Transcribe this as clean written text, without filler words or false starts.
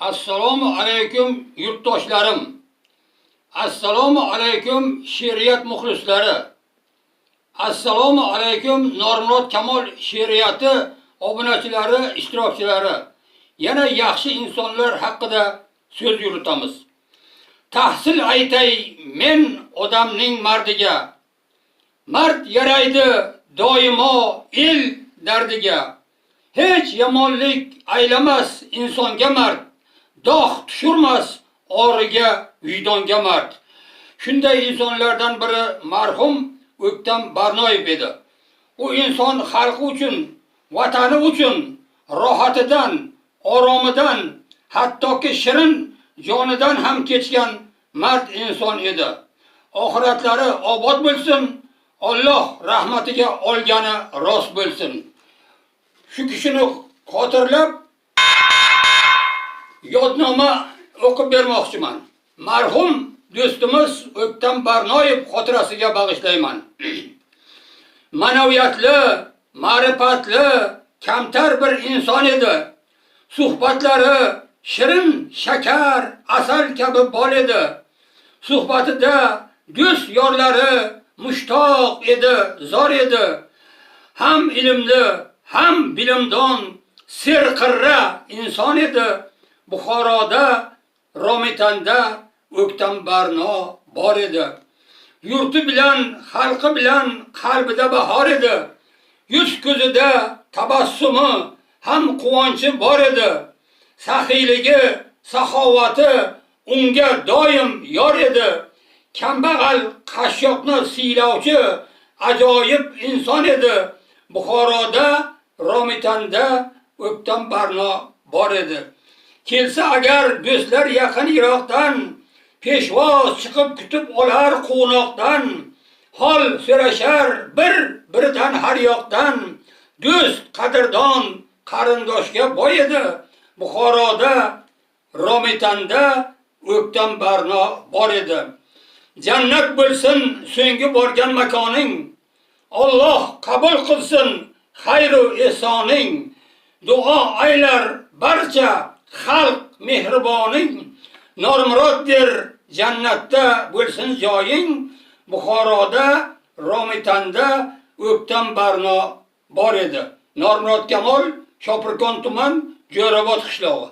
Assalomu alaykum yurtdoshlarim. Assalomu alaykum she'riyat muxlislari. Assalomu alaykum Normurod Kamol she'riyati obunachilari, ishtirokchilari. Yana yaxshi insonlar haqida so'z yuritamiz. Tahsil aytay men odamning mardiga. Mard yaraydi doimo el dardiga. Hech yomonlik aylamas insonga mard. Dog' tushurmas origa, vijdonga mard. Shunday insonlardan biri marhum O'ktam Barnoyev edi. U inson xalqi uchun, vatani uchun rohatidan, oromidan, hattoki shirin jonidan ham kechgan mard inson edi. Oxiratlari obod bo'lsin, Alloh rahmatiga olgani rost bo'lsin. Shu kishini xotirlab yodnoma o'qib bermoqchiman. Marhum do'stimiz O'ktam Barnoyev xotirasiga bag'ishlayman. Ma'naviyatli, ma'rifatli, kamtar bir inson edi. Suhbatlari shirin shakar, asal kabi bol edi. Suhbatida do'st yorlari mushtoq edi, zor edi. Ham ilmli, ham bilimdon, serqirra inson edi. Buxoroda, Romitanda O'ktam Barno bor edi. Yurti bilan, xalqi bilan qalbida bahor edi. Yuz ko'zida tabassumi ham quvonchi bor edi. Saxiyligi, saxovati unga doim yor edi. Kambag'al qashshoqni siylovchi ajoyib inson edi. Buxoroda, Romitanda O'ktam Barno bor edi. Kelsa agar do'stlar yaqin yiroqdan, peshvoz chiqib kutib olar quvnoqdan, hol so'rashar bir biridan har yoqdan, do'st qadrdon qarindoshga boy edi. Buxoroda, Romitanda O'ktam Barno bor edi. Jannat bo'lsin so'nggi borgan makoning. Alloh qabul qilsin xayru ehsoning. Duo aylar barcha xalq mehriboning. Normurod der jannatda bo'lsin joying. Buxoroda, Romitanda O'ktam Barno bor edi. Normurod Kamol, Shopirkon tuman, Jo'rabod qishlog'i.